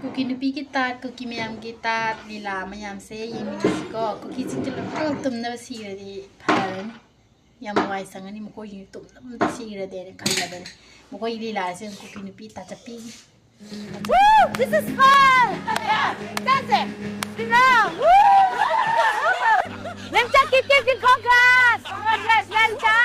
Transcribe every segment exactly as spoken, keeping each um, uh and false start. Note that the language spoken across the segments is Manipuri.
ꯀꯨꯀꯤ ꯅꯨꯄꯤꯒꯤ ꯇꯥꯠ, ꯀꯨꯀꯤ ꯃꯌꯥꯝꯒꯤ ꯇꯥꯠ, ꯂꯤꯂꯥ ꯃꯌꯥꯝꯁꯦ ꯌꯦꯡꯃꯤꯟꯅꯁꯤꯀꯣ꯫ ꯀꯨꯀꯤꯁꯤꯡꯁꯦ ꯂꯣꯏꯅꯃꯛ ꯇꯨꯝꯅꯕ ꯁꯤꯔꯗꯤ ꯐꯔꯅꯤ꯫ ꯌꯥꯝ ꯋꯥꯏ ꯁꯪꯉꯅꯤ ꯃꯈꯣꯏꯁꯤꯡꯁꯦ ꯇꯨꯝꯅꯕ ꯑꯝꯇ ꯁꯤꯔꯗꯤꯅ ꯈꯜꯂꯕꯅꯤ꯫ ꯃꯈꯣꯏꯒꯤ ꯂꯤꯂꯥꯁꯦ ꯀꯨꯀꯤ ꯅꯨꯄꯤ ꯇꯥꯠ ꯆꯠꯄꯤꯒꯤ꯫ Woo! This is fun! ꯆꯠꯁꯦ! ꯁꯤꯔꯥ! Woo! ꯂꯦꯝꯆꯥ, keep, keep, keep, congrats! Congrats, ꯂꯦꯝꯆꯥ!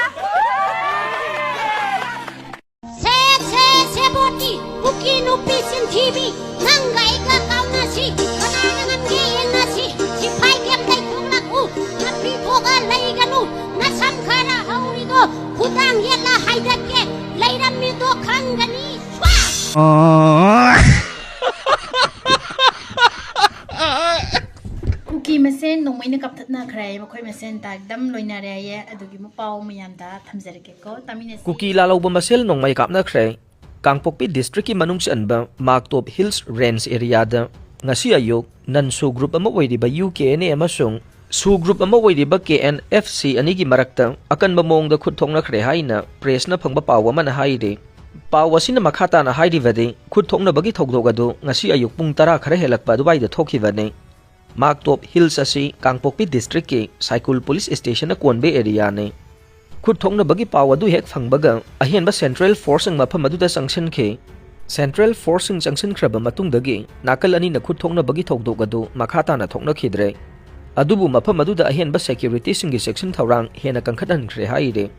ꯁꯦ, ꯁꯦ, ꯁꯦꯕꯣꯠꯇꯤ, ꯀꯨꯀꯤ ꯅꯨꯄꯤ ꯆꯤꯟꯊꯤꯕꯤ, ꯅꯪꯒ ꯑꯩꯒ ꯀꯥꯎꯅꯁꯤ, ꯀꯅꯥꯅ ꯉꯝꯒꯦ ꯌꯦꯡꯅꯁꯤ, ꯁꯤꯐꯥꯏ ꯀꯦꯝ ꯂꯩꯊꯣꯛꯂꯛꯎ, ꯅꯥꯄꯤ ꯊꯣꯛꯑ ꯂꯩꯒꯅꯨ, ꯅꯁꯝ ꯈꯔ ꯍꯧꯔꯤꯗꯣ, ꯈꯨꯗꯥꯡ ꯌꯦꯠꯂ ꯍꯥꯏꯗꯠꯀꯦ, ꯂꯩꯔꯝꯃꯤꯗꯣ ꯈꯪꯒꯅꯤ, ꯁ꯭ꯋꯥ! ꯀꯨꯀꯤ ꯃꯁꯦꯟ ꯅꯣꯡꯃꯩꯅ ꯀꯥꯞꯊꯠꯅꯈ꯭ꯔꯦ, ꯃꯈꯣꯏ ꯃꯁꯦꯟ ꯇꯥꯛꯗꯝ ꯂꯣꯏꯅꯔꯦ ꯍꯥꯏꯌꯦ꯫ ꯑꯗꯨꯒꯤ ꯄꯥꯎ ꯃꯌꯥꯝꯗ ꯊꯝꯖꯔꯒꯦꯀꯣ꯫ ꯇꯥꯃꯤꯟꯅꯁꯤ꯫ ꯀꯨꯀꯤ ꯂꯥꯂꯧꯕ ꯃꯁꯦꯜ ꯅꯣꯡꯃꯩ ꯀꯥꯞꯅꯈ꯭ꯔꯦ꯫ ꯀꯥꯡꯄꯣꯛꯄꯤ ꯗꯤꯁꯇ꯭ꯔꯤꯛꯀꯤ ꯃꯅꯨꯡ ꯆꯟꯕ ꯃꯥꯛꯇꯣꯞ ꯍꯤꯜꯁ ꯔꯦꯟꯖ ꯑꯦꯔꯤꯌꯥꯗ ꯉꯁꯤ ꯑꯌꯨꯛ ꯅꯟ ꯁꯨ ꯒ꯭ꯔꯨꯞ ꯑꯃ ꯑꯣꯏꯔꯤꯕ ꯌꯨ ꯀꯦ ꯑꯦꯟ ꯑꯦ ꯑꯃꯁꯨꯡ ꯁꯨ ꯒ꯭ꯔꯨꯞ ꯑꯃ ꯑꯣꯏꯔꯤꯕ ꯀꯦ ꯑꯦꯟ ꯑꯦꯐ ꯁꯤ ꯑꯅꯤꯒꯤ ꯃꯔꯛꯇ ꯑꯀꯟꯕ ꯃꯑꯣꯡꯗ ꯈꯨꯠ ꯊꯣꯛꯅꯈ꯭ꯔꯦ ꯍꯥꯏꯅ ꯄ꯭ꯔꯦꯁꯅ ꯐꯪꯕ ꯄꯥꯎ ꯑꯃꯅ ꯍꯥꯏꯔꯤ꯫ ꯄꯥꯎ ꯑꯁꯤꯅ ꯃꯈꯥ ꯇꯥꯅ ꯍꯥꯏꯔꯤꯕꯗꯤ, ꯈꯨꯠ ꯊꯣꯛꯅꯕꯒꯤ ꯊꯧꯗꯣꯛ ꯑꯗꯨ ꯉꯁꯤ ꯑꯌꯨꯛ ꯄꯨꯡ ꯇꯔꯥ ꯈꯔ ꯍꯦꯜꯂꯛꯄ ꯑꯗꯨꯋꯥꯏꯗ ꯊꯣꯛꯈꯤꯕꯅꯤ꯫ ꯃꯥꯛꯇꯣꯞ ꯍꯤꯜꯁ ꯑꯁꯤ ꯀꯥꯡꯄꯣꯛꯄꯤ ꯗꯤꯁꯇ꯭ꯔꯤꯛꯀꯤ ꯁꯥꯏꯀꯨꯜ ꯄꯨꯂꯤꯁ ꯁ꯭ꯇꯦꯁꯟꯅ ꯀꯣꯟꯕ ꯑꯦꯔꯤꯌꯥꯅꯤ꯫ ꯈꯨꯠ ꯊꯣꯛꯅꯕꯒꯤ ꯄꯥꯎ ꯑꯗꯨ ꯍꯦꯛ ꯐꯪꯕꯒ ꯑꯍꯦꯟꯕ ꯁꯦꯟꯇ꯭ꯔꯦꯜ ꯐꯣꯔꯁꯁꯤꯡ ꯃꯐꯝ ꯑꯗꯨꯗ ꯆꯪꯁꯤꯟꯈꯤ꯫ ꯁꯦꯟꯇ꯭ꯔꯦꯜ ꯐꯣꯔꯁꯁꯤꯡ ꯆꯪꯁꯤꯟꯈ꯭ꯔꯕ ꯃꯇꯨꯡꯗꯒꯤ ꯅꯥꯀꯜ ꯑꯅꯤꯅ ꯈꯨꯠ ꯊꯣꯛꯅꯕꯒꯤ ꯊꯧꯗꯣꯛ ꯑꯗꯨ ꯃꯈꯥ ꯇꯥꯅ ꯊꯣꯛꯅꯈꯤꯗ꯭ꯔꯦ꯫ ꯑꯗꯨꯕꯨ ꯃꯐꯝ ꯑꯗꯨꯗ ꯑꯍꯦꯟꯕ ꯁꯦꯀ꯭ꯌꯨꯔꯤꯇꯤꯁꯤꯡꯒꯤ ꯆꯦꯛꯁꯤꯟ ꯊꯧꯔꯥꯡ ꯍꯦꯟꯅ ꯀꯟꯈꯠꯍꯟꯈ꯭ꯔꯦ ꯍꯥꯏꯔꯤ꯫